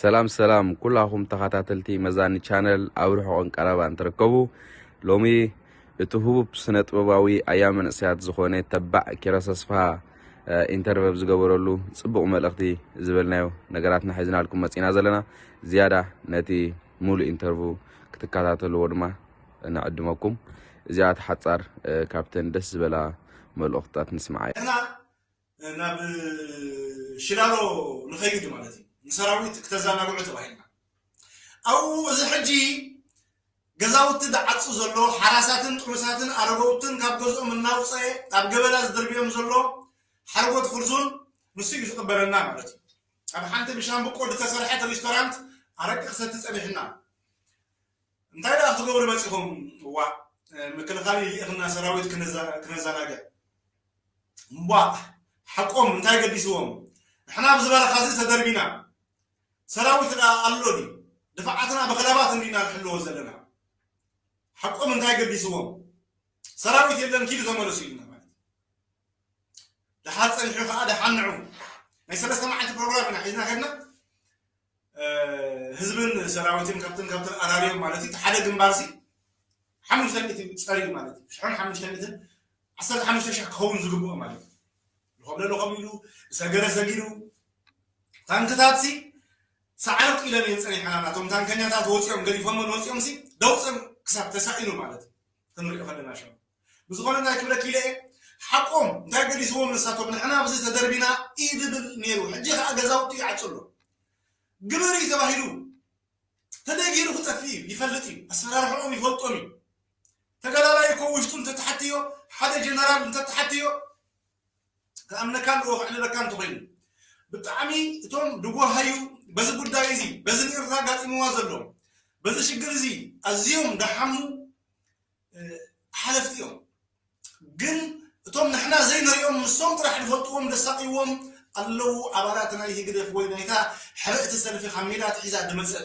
ሰላም ሰላም ኩላኹም ተኸታተልቲ መዛኒ ቻነል ኣብ ርሑቕን ቀረባን ትርከቡ። ሎሚ እቲ ህቡብ ስነ ጥበባዊ ኣያ መንእሰያት ዝኾነ ተባዕ ኪሮስ ኣስፍሃ ኢንተርቨ ዝገበረሉ ጽቡቕ መልእኽቲ ዝበልናዮ ነገራትና ሒዝናልኩም መጺና ዘለና። ዝያዳ ነቲ ሙሉእ ኢንተርቪው ክትከታተልዎ ድማ ንዕድመኩም። እዚኣ ሓጻር ካብተን ደስ ዝበላ መልእኽትታት ንስምዓ። ንሕና ናብ ሽላሎ ንኸይድ ማለት እዩ። ንሰራዊት ክተዘናግዑ ተባሂልና። ኣብኡ እዚ ሕጂ ገዛውቲ ዝዓጹ ዘሎ ሓራሳትን ጥኑሳትን ኣረገውትን ካብ ገዝኦም እናውፀ ኣብ ገበላ ዝድርብዮም ዘሎ ሓርጎት ፍርዙን ንሱ እዩ ዝቕበለና ማለት እዩ። ኣብ ሓንቲ ብሻምብቆ ዝተሰርሐት ሬስቶራንት ኣረቂ ክሰቲ ጸኒሕና። እንታይ ደኣ ክትገብሩ መጺኹም? እዋ ምክልኻል ይልእኽና ሰራዊት ክነዘናግዕ። እምቧእ ሓቆም እንታይ ገዲስዎም? ንሕና ኣብዚ በረኻ እዚ ተደርቢና ሰራዊት ደኣ ኣሎ ድዩ? ድፋዓትና ብኸለባት እንዲና ንሕልዎ ዘለና። ሓቆም እንታይ ገዲስዎም? ሰራዊት የለን ኪዱ ተመለሱ ኢልና ማለት ደሓር ጸኒሑ ከዓ ደሓን ንዑ ናይ ሰለስተ መዓልቲ ፕሮግራም ኢና ሒዝና ከድና። ህዝብን ሰራዊትን ካብትን ካብትን ኣራርዮም ማለት እዩ። ሓደ ግንባር ሲ ሓሙሽተ ሚእቲ ጸርዩ ማለት እዩ። ሽሕን ሓሙሽተ ሚእትን ዓሰርተ ሓሙሽተ ሺሕ ክኸውን ዝግብኦ ማለት እዩ። ልኾብለ ልኾብ ኢሉ ዝሰገረ ሰጊሩ ታንክታት ሲ ሳዕርቅ ኢለን እየን ጸኒሐና። ናቶም ታንከኛታት ወፂኦም ገዲፎምን ወፂኦም ሲ ደውፅን ክሳብ ተሳኢኑ ማለት እዩ። ክንሪኦ ከለና ሸም ብዝኾነ እንታይ ክብለክ ኢለ እየ ሓቆም እንታይ ገዲስዎም ንሳቶም ንሕና ኣብዚ ተደርቢና እዩ ዝብል ነይሩ። ሕጂ ከዓ ገዛውቲ ይዓፅሎ ግበር እዩ ተባሂሉ ተደጊሩ ክጠፍእ እዩ ይፈልጥ እዩ። ኣሰራርሕኦም ይፈልጦም እዩ። ተጋዳላይ እኮ ውሽጡ እንተተሓትዮ ሓደ ጀነራል እንተተሓትዮ ክኣምነካ ኣለዎ ክዕልለካ እንተኮይኑ ብጣዕሚ እቶም ድጎሃዩ በዚ ጉዳይ እዚ በዚ ንኤርትራ ጋጢምዋ ዘሎ በዚ ሽግር እዚ ኣዝዮም ደሓሙ ሓለፍቲ እዮም። ግን እቶም ንሕና ዘይንሪኦም ንሶም ጥራሕ ዝፈልጥዎም ዘሳቅይዎም ኣለዉ ኣባላት ናይ ህግደፍ ወይ ናይታ ሕብእቲ ሰልፊ ካብ ሜዳ ኣትሒዛ ዝመፅእ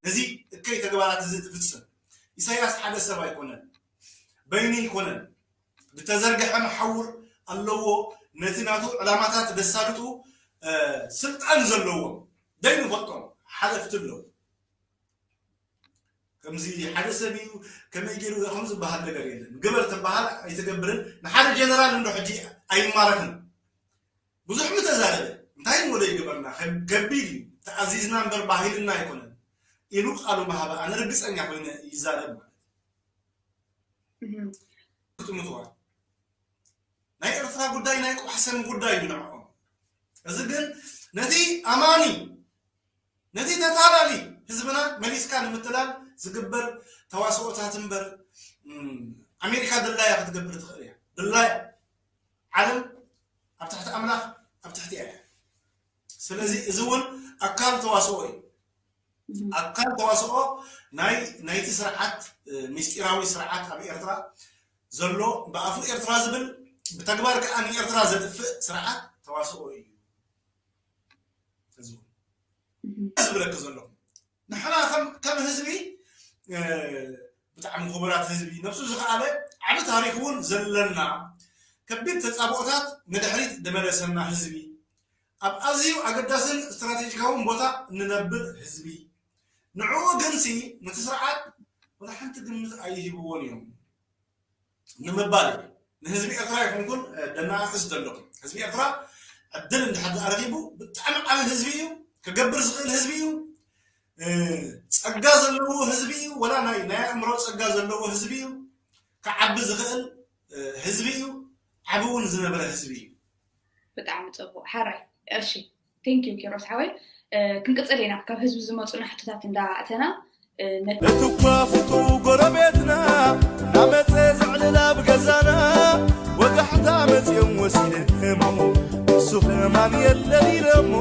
ነዚ እከይ ተግባራት እዚ ትፍፅም ኢሳያስ ሓደ ሰብ ኣይኮነን፣ በይኑ ኣይኮነን፣ ዝተዘርገሐ መሓውር ኣለዎ። ነቲ ናቱ ዕላማታት ዘሳልጡ ስልጣን ዘለዎም ዘይንፈልጦም ሓለፍቲ ኣለዉ። ከምዚ ሓደ ሰብ እዩ ከመይ ገይሩ ከም ዝበሃል ነገር የለን። ግበር ተበሃል ኣይትገብርን። ንሓደ ጀነራል እንዶ ሕጂ ኣይማረኽን። ብዙሕ ምተዛረበ እንታይ ንወደ ይግበርና ከቢድ እዩ። ተኣዚዝና እምበር ባህልና ኣይኮነን ኢሉ ቃሉ ምሃበ ኣነ ርግፀኛ ኮይነ ይዛረብ ማለት እዩ። ክትምትዋ ናይ ኤርትራ ጉዳይ ናይ ቋሕሰን ጉዳይ እዩ ንዕኦም። እዚ ግን ነቲ ኣማኒ ነቲ ተታላሊ ህዝብና መሊስካ ንምትላል ዝግበር ተዋስኦታት እምበር ኣሜሪካ ድላያ ክትገብር ትኽእል እያ። ድላያ ዓለም ኣብ ትሕቲ ኣምላኽ ኣብ ትሕቲ እያ። ስለዚ እዚ እውን ኣካል ተዋስኦ እዩ። ኣካል ተዋስኦ ናይ ናይቲ ስርዓት ምስጢራዊ ስርዓት ኣብ ኤርትራ ዘሎ ብኣፉ ኤርትራ ዝብል ብተግባር ከዓ ንኤርትራ ዘጥፍእ ስርዓት ተዋስኦ እዩ። ዝብለኪ ዘለኹ ንሕና ከም ህዝቢ ብጣዕሚ ክቡራት ህዝቢ ነብሱ ዝኸኣለ ዓቢ ታሪክ እውን ዘለና ከቢድ ተፃብኦታት ንድሕሪት ዝመለሰና ህዝቢ ኣብ ኣዝዩ ኣገዳስን ስትራቴጂካውን ቦታ እንነብር ህዝቢ ንዕኡ ግንሲ ነቲ ስርዓት ወላ ሓንቲ ግምት ኣይህብዎን እዮም ንምባል እዩ። ንህዝቢ ኤርትራ ይኹንኩን ደናኣእስ ዘለኹም ህዝቢ ኤርትራ ዕድል እንድሕር ኣረኪቡ ብጣዕሚ ዓቢ ህዝቢ እዩ። ክገብር ዝኽእል ህዝቢ እዩ። ጸጋ ዘለዎ ህዝቢ እዩ። ወላ ናይ ናይ ኣእምሮ ጸጋ ዘለዎ ህዝቢ እዩ። ክዓቢ ዝኽእል ህዝቢ እዩ። ዓቢ እውን ዝነበረ ህዝቢ እዩ። ብጣዕሚ ጽቡቕ ሓራይ። እሺ thank you ኪሮስ ሓወይ። ክንቅጽል ኢና ካብ ህዝቢ ዝመጹና ሕቶታት እንዳእተና ነቲ እኳ ፍቱ ጎረቤትና ናመፀ ዘዕልል ኣብ ገዛና ወጋሕታ መፅኦም ወሲደሞ እሱ ከማን የለን ኢለሞ